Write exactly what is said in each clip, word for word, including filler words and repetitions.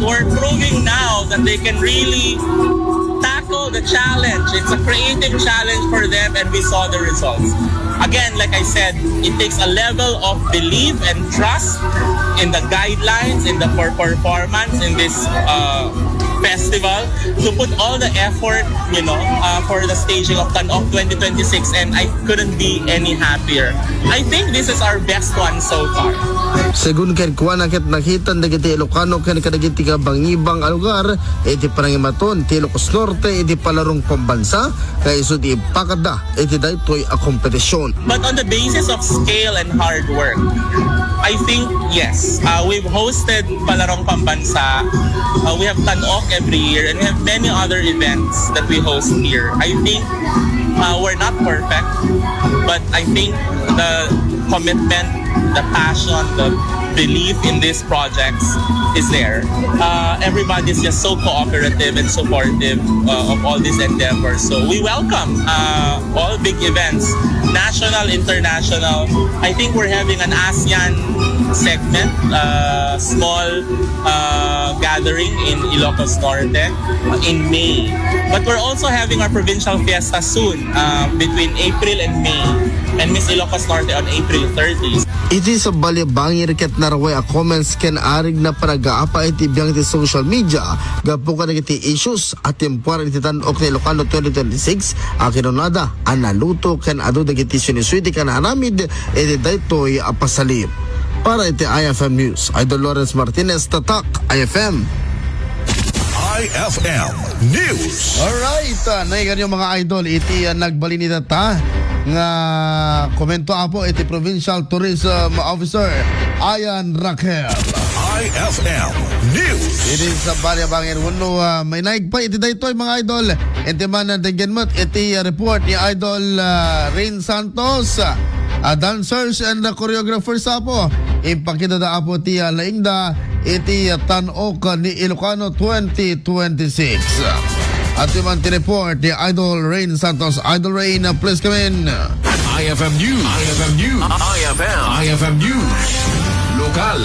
We're proving now that they can really tackle the challenge. It's a creative challenge for them, and we saw the results. Again, like I said, it takes a level of belief and trust in the guidelines, in the per- performance in this uh, festival to put all the effort, you know, uh, for the staging of Tan-ok twenty twenty-six, and I couldn't be any happier. I think this is our best one so far. Segun kenkuana ket nakitan dagiti Ilocano ken kadagiti kabangibang a lugar iti panangimaton ti Ilocos Norte iti Palarong Pambansa nga isu ti ipakada iti daytoy a kompetisyon. But on the basis of scale and hard work, I think yes. Uh, we've hosted Palarong Pambansa. Uh, we have Tan-ok every year, and we have many other events that we host here. I think uh, we're not perfect, but I think the commitment, the passion, the belief in these projects is there. Uh, everybody's just so cooperative and supportive uh, of all these endeavors. So we welcome uh, all big events, national, international. I think we're having an ASEAN segment, uh, small uh, gathering in Ilocos Norte uh, in May. But we're also having our provincial fiesta soon uh, between April and May. And Miss Ilocos Norte on April thirty. Iti sabali a bangir ket naruay a comments ken arig na panagaapa iti biang ti social media gapu kadagiti issues a temporal iti Tan-ok ni Ilocano twenty twenty-six a kinunada a naluto ken adu dagiti sinisuiti ken aramid iti daytoy a pasalip. Para iti I F M News, Idol Lawrence Martinez, Tatak I F M. I F M News. Alright, uh, naigan yung mga idol, iti uh, nagbalin ita ta nga komento apo iti Provincial Tourism Officer Ayan Raquel. I F M News. Iti sa Balya Bangin Wano, uh, may naigpay iti daytoy mga idol. Iti man uh, denggen met iti uh, report ni Idol uh, Rain Santos, uh, dancers and uh, choreographers apo. Impakita da apo ti uh, laingda iti uh, Tan-ok ni Ilocano twenty twenty-six. At yung man report ni Idol Rain Santos. Idol Rain, uh, please come in. I F M News. I F M News. I F M. I F M News. Lokal.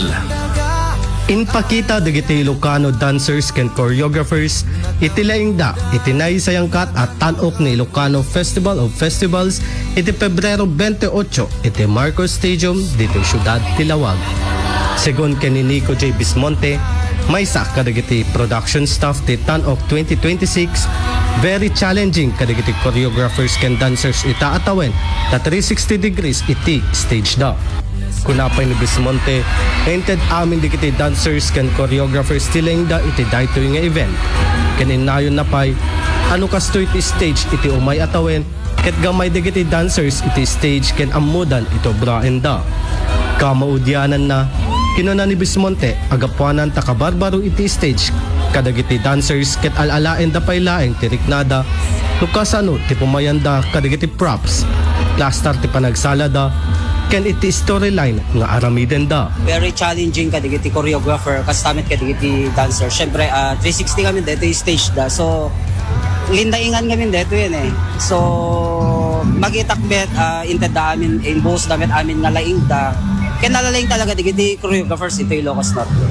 Impakita dagiti Ilocano dancers ken choreographers iti laingda iti naisayangkat a Tan-ok ni Ilocano Festival of Festivals iti Pebrero twenty-eight iti Marcos Stadium ditoy siudad ti Lawag. Segun ken ni Nico J Bismonte, maysa kadagiti production staff ti Tan-ok twenty twenty-six, very challenging kadagiti choreographers ken dancers ita a tawen ta three sixty degrees iti stage da. Kuna pay ni Bismonte nga inted amin dagiti dancers ken choreographers ti laingda iti daytoy nga event. Ken innayonna pay a no kastoy ti stage iti umay a tawen, ket gamay dagiti dancers iti stage ken ammodan iti obraenda. Kamaudiananna, kinuna ni Bismonte a gapuanan ta kabarbaro iti stage kadagiti dancers ket al-alaenda pay laeng ti riknada no kasano ti pumayanda kadagiti props, plastar ti panagsalada, ken iti storyline nga aramidenda. Very challenging kadagiti choreographer, kastamet kadagiti dancer. Siyempre, ah, three sixty kami dito yung stage da. So, lindaingan kami dito yun eh. So, magitak bet, ah, inted da amin, imbuhos da met amin nga laing da. Kaya nalalaing talaga digiti choreographers ito yung Ilocos Norte.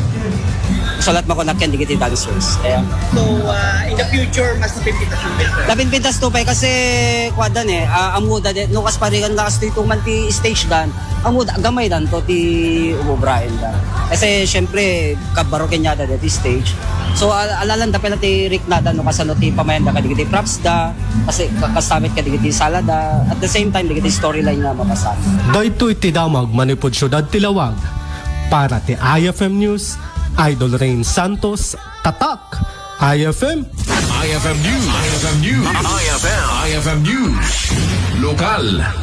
Salat makunak yan digiti dancers. Kaya, So, uh, in the future, mas napipintas yung better. Napinpintas to pa eh, kasi kuwadan eh, ah, amuda de, no, kas parigan na kasi ito man ti stage dan, amuda, gamay dan to ti ububrain dan. Kasi, syempre, kabaro kanya da ti stage. So, al- alalan da pala ti riknada, no, kasano ti pamayan da kadigiti props da, kasi ka- kasamit kadigiti sala da, at the same time, digiti storyline nga mapasama. Daytoy ti damag manipud siudad ti Lawag. Para ti I F M News, Idol Rain Santos, Tatak, I F M. I F M News. I F M News. I F M. I F M News. Lokal.